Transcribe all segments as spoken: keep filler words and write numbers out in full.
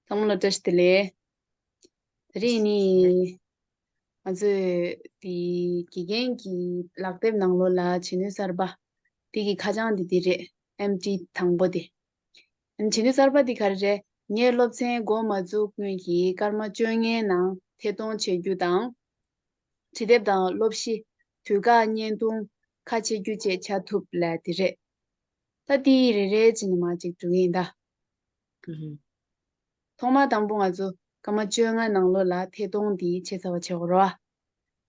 ཚང་མ་ལ་བཀྲ་ཤིས་བདེ་ལེགས། དེ་རིང་ནི་ང་ཚོས་དེ་དགེ་རྒན་གྱི་ལག་དེབ་ནང་ལོགས་ལ་བྱེད་ནུས་གསར་པ་དེ་གི་ཁ་བྱང་དེ་དེ་རེད། ཨེམ་ཊི་དང་པོ་དེ། བྱེད་ནུས་གསར་པ་དེ་ག་རེ་རེད། ངས་སློབ་ཚན་འགོ་མ་འཛུགས་སྔོན་གྱི་སྐར་མ་བཅོ་ལྔའི་ནང་ཐད་གཏོང་བྱེད་རྒྱུ་དང་། བྲིས་དེབ་དང་སློབ་གཞི། དུས་བཀག་བརྙན་ཐུང་། ཁ་ཕྱེ་རྒྱུ་བཅས་བྱ་ཐུབ་ལབ་དེ་རེད། ད་དེ་རེ་རེ་བྱས་ནས་མར་ཅིག་འགྲོ་གི་ཡིན་ད། ཨུ་ཧུམ། ཐོག་མར་དང་པོ་ང་ཚོ་སྐར་མ་བཅོ་ལྔ་ནང་ལོགས་ལ་ཐད་གཏོང་འདི་བྱེད་ཚར་བ་བྱེད་དགོས་རེད་བ།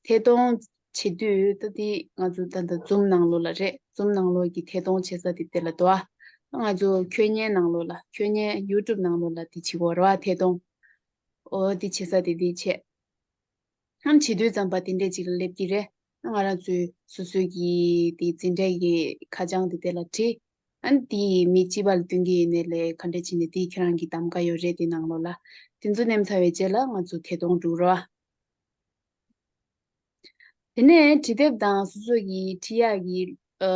ཐད་གཏོང་བྱེད་དུས་ད་འདི་ང་ཚོ་ད་ལྟ་ཛུམ་ནང་ལོགས་ལ་རེད། ཛུམ་ནང་ལོགས་ཀྱི་ཐད་གཏོང་བྱེད་ས་དེ་དེ་ལ་འདུག་བ། ང་ཚོ་ཁྱོད་བརྙན་ནང་ལོགས་ལ། ཁྱོད་བརྙན་ཡུ་ཊུབ་ནང་ལོགས་ལ་འདི་བྱེད་དགོས་རེད་བ། ཐད་གཏོང་། ཨོ་འདི་བྱེད་ས་དེ་འདི་བྱས། ཨམ་བྱེད་དུས་ཙམ་པ་དེ་འདྲས་ཅིག་ལ་སླེབས་ཀྱི་རེད། ང་རང་ཚོའི་སོ་སོའི་གི་དེ་འཛིན་གྲྭའི་གི་ཁ་བྱང་དེ་དེ་ལ་བྲིས། ཨ་ནི་དེ་མི་གཅིག་པ་ལ་སྟོན་གྱི་ཡིན་ནའི་ལས་ག་འདྲས་བྱས་ནས་དེ་ཁྱེད་རང་གི་གདམ་ག་ཡོད་རེད། དེ་ནང་ལོགས་ལ་དེ་ཚོ་ནེམ་ཚར་བའི་རྗེས་ལ་ང་ཚོ་ཐད་གཏོང་འགྲོ་རོགས། དེ་ནས་བྲིས་དེབ་དང་སོ་སོ་གི་བྲིས་ཡག་གི་ཨ་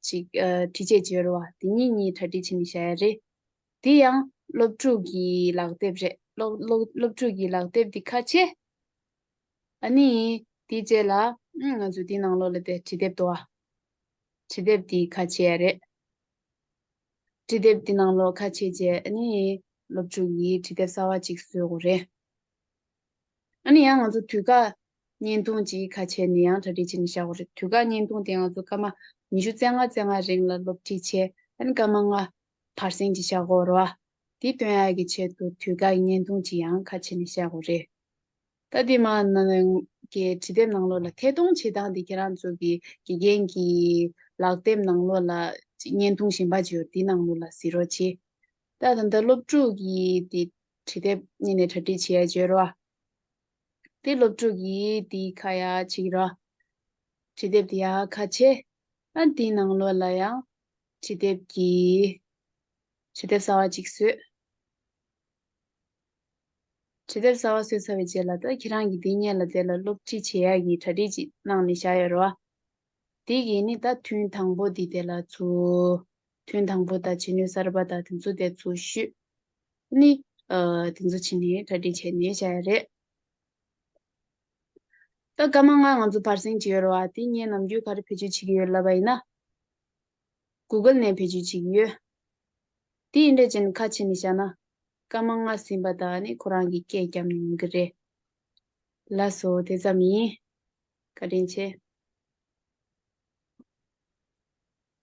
ཅིག་ཨ་བྲིས་བྱས་བྱས་རོགས། དེ་གཉིས་གཉིས་གྲ་སྒྲིག་བྱས་ནས་བཞག་ཡ་རེད། དེ་ཡང་སློབ་ཕྲུག་གི་ལག་དེབ་རེད། སློབ་སློབ་སློབ་ཕྲུག་གི་ལག་དེབ་དེ་ཁ་ཕྱེ། ཨ་ནི་དེའི་རྗེས་ལ་ཨ་ང་ཚོ་དེའི་ནང་ལོགས་ལ་དེ་བྲིས་དེབ་འདུག་བ། བྲིས་དེབ་དེ་ཁ་ཕྱེ་ཡ་རེད། བྲིས་དེབ་དེའི་ནང་ལོགས་ཁ་ཕྱེ་རྗེས་ཨ་ནི་སློབ་ཕྲུག་གིས་བྲིས་དེབ་གསར་བ་ཅིག་བཟོ་དགོས་རེད། ཨ་ནི་ཡང་ང་ཚོ་དུས་བཀག་བརྙན་ཐུང་ཅིག་ཁ་ཕྱེ་ནས་ཡང་གྲ་སྒྲིག་བྱས་ནས་བཞག་དགོས་རེད། དུས་བཀག་བརྙན་ཐུང་དེ་ང་ཚོ་སྐར་མ་ཉི་ཤུ་རྩ་ལྔ་རྩ་ལྔ་རིང་ལ་སློབ་ཁྲིད་བྱས། ཨ་ནི་སྐར་མ་ལྔ་བར་གསེང་ཅིག་བཞག་དགོས་རེད་བ། དེ་སྟོན་ཡག་གི་ཆེད་དུ་དུས་བཀག་བརྙན་ཐུང་ཅིག་ཡང་ཁ་ཕྱེ་ནས་བཞག་དགོས་རེད། ད་དེ་མ་ནང་གི་བྲིས་དེབ་ནང་ལོགས་ལ་ཐད་གཏོང་བྱེད་སྟངས་དེ་ཁྱེད་རང་ཚོ་གི་དགེ་རྒན་གྱི་ལག་དེབ་ནང་ལོགས་ལ་བརྙན་ཐུང་གཞན་པ་ཅིག་ཡོད། དེ་ནང་ལོགས་ལ་གཟིགས་རོགས་བྱེད། ད་ད་ལྟ་སློབ་ཕྲུག་གི་དེ་བྲིས་དེབ་གཉིས་ནས་གྲ་སྒྲིག་བྱེད་ཡ་བྱོས་རོགས། དེ་སློབ་ཕྲུག་གིས་དེ་ཁ་ཡ་བྱེད་ཀྱི་རོགས། བྲིས་དེབ་དེ་ཡ་ཁ་ཕྱེ། ཨ་དེའི་ནང་ལོགས་ལ་ཡང་བྲིས་དེབ་ཀྱི་བྲིས་དེབ་གསར་བ་ཅིག་བཟོས། བྲིས་དེབ་གསར་བ་བཟོས་ཚར་བའི་རྗེས་ལ་ད་ཁྱེད་རང་གིས་དེའི་སྔོན་ལ་དེ་ལ་སློབ་ཁྲིད་བྱེད་ཡག་གི་གྲ་སྒྲིག་ཅིག་གནང་ནས་བཞག་ཡོད་རེད་བ། དེ་གིས་ནི་ད་ཐུན་དང་པོ་འདི་དེ་ལ་ཚུར། ཐུན་དང་པོ་དང་བྱེད་ནུས་གསར་པ་དང་དེ་ཚོ་དེ་ཚུར་བཤུས། ནི་ཨ་དེ་ཚོ་བྱས་ནས་གྲ་སྒྲིག་བྱས་ནས་བཞག་ཡ་རེད། ད་སྐར་མ་ལྔ་ང་ཚོ་བར་གསེང་བྱས་ཡོད་རེད་བ། དེ་ངས་ནམ་རྒྱུན་ག་རེ་བེད་སྤྱོད་བྱེད་ཀྱི་ཡོད་ལབ་པ་ཡིན་ན། གུ་གལ་ནས་བེད་སྤྱོད་བྱེད་ཀྱི་ཡོད། དེ་ཡིན་འདྲ་བྱས་ནས་ཁ་ཕྱེ་ནས་བཞག་ན། སྐར་མ་ལྔ་ཟིན་པ་དང་ནི་ཁོ་རང་གིས་སྐད་བརྒྱབ་ནས་ཡོང་གི་རེད། ལགས་སོ། དེ་ཙམ་ཡིན། བཀའ་དྲིན་ཆེ།